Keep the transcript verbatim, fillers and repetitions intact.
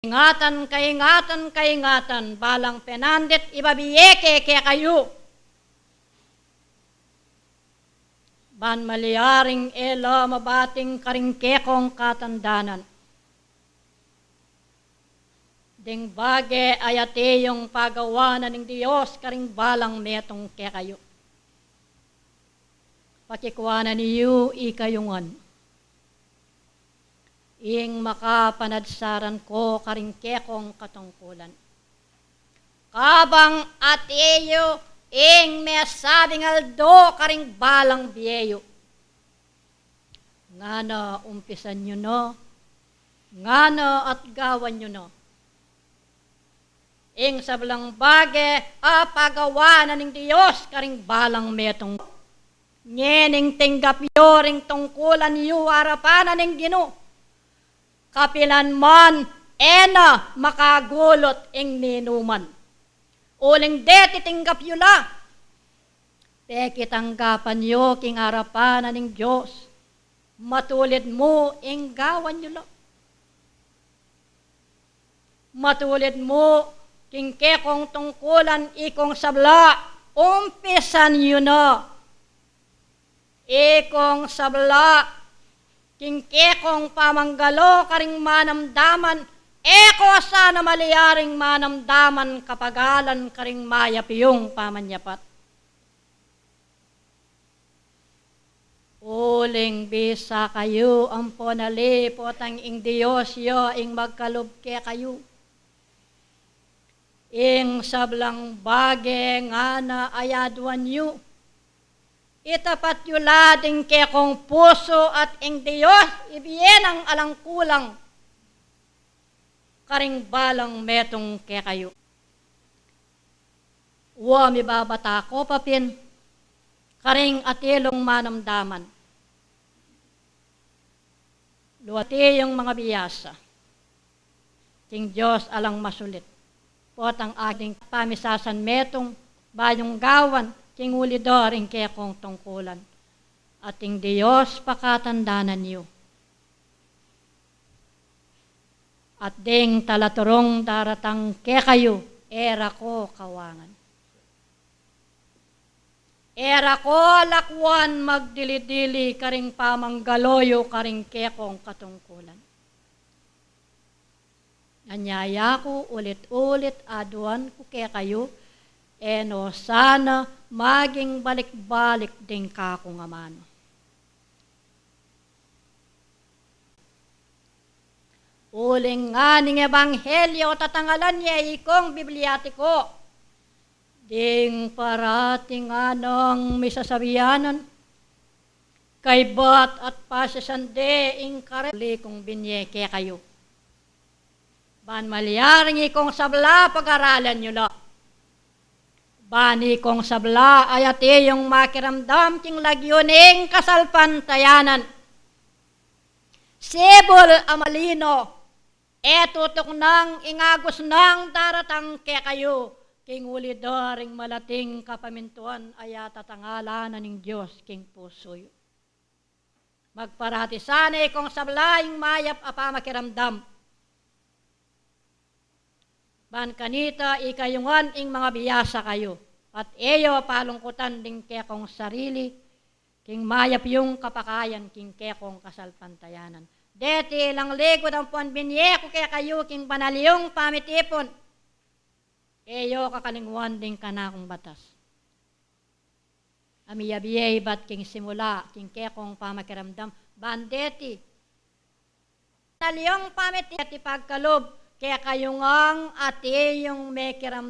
Ingatan, kaingatan, kaingatan, balang penandit ibabie ke kekayu. Ban malyaring e la mabating karing kekong katandanan ding bage a atiu yung pagawa na ning Dios karing balang metung kekayu. Pakikuanan yu ikayu ngan ing makapanadsaran ko karing kekong katungkulan. Kabang atiu ing mesabing aldo karing balang bie yu, ngana umpisan yu na, ngana at gawan yu na ing sablang bage a pagawa na ning Dios karing balang metung. Ngening tinggap yu ring tungkulan yu arapan na ning Ginu, kapilan man e na makagulut ing ninuman. Uling deti tinggap yu la, pekitanggapan yu king arapan na ning Dios, matulid mu ing gawan yu la. Matulid mu king kekong tungkulan, ikong sabla, umpisan yu na. Ikong sabla, king kekong pamanggalo karing manamdaman, e ko sana malyaring manamdaman kapagalan karing mayap yung pamanyapat. Uling bisa kayu ampon ali, potang ing Dios ya ing magkalub kekayu. Ing sablang bage ngana a aduan yu, itapat yu la ding kekong pusu at ing Dios ibie nang alang kulang karing balang metung kekayu. Wa, mibabata ko pa pin karing atilung manamdaman. Luati yung mangabiasa king Dios alang masulit, potang aking pamisasan metung bayung gawan king uli da ring kekong tungkulan. At ing Dios pakatandanan yu, at ding talaturung daratang kekayu e ra ko kawangan. E ra ko lakuan magdili-dili karing pamanggalo yu karing kekong katungkulan. Anyaya ku, ulit-ulit aduan ku kekayu, e no sana maging balik-balik ding kakung amanu. Uling nganing ebanghelyo tatangalan ye ikong bibliatiko, ding parati nganang misasabianan, kaybat at pasisande ing kareli kung binye kekayu. Ban malyaring ikong sabla pagaralan yu la. Ban ikong sabla ayati yung makiramdam king lagyu ning kasalpantayanan. Sibul a malino, e tutuknang ing agus nang daratang kekayu, king uli da ring malating kapamintuan a ya tatangalan na ning Dios king pusu yu. Magparati sana ikong sabla ing mayap a pamakiramdam. Ban kanita ikayu ngan ing mangabiasa kayu, at e yu palungkutan ding kekong sarili, king mayap yung kapakayan king kekong kasalpantayanan. Deti lang ligud ampon binye ku kekayu king banal yung pamitipun. E yu kakalingwan ding kanakung batas a miyabie ibat king simula king kekong pamakiramdam. Ban deti, banal yung pamiti-, deti pagkalub kekayu ngang ati yung mekiram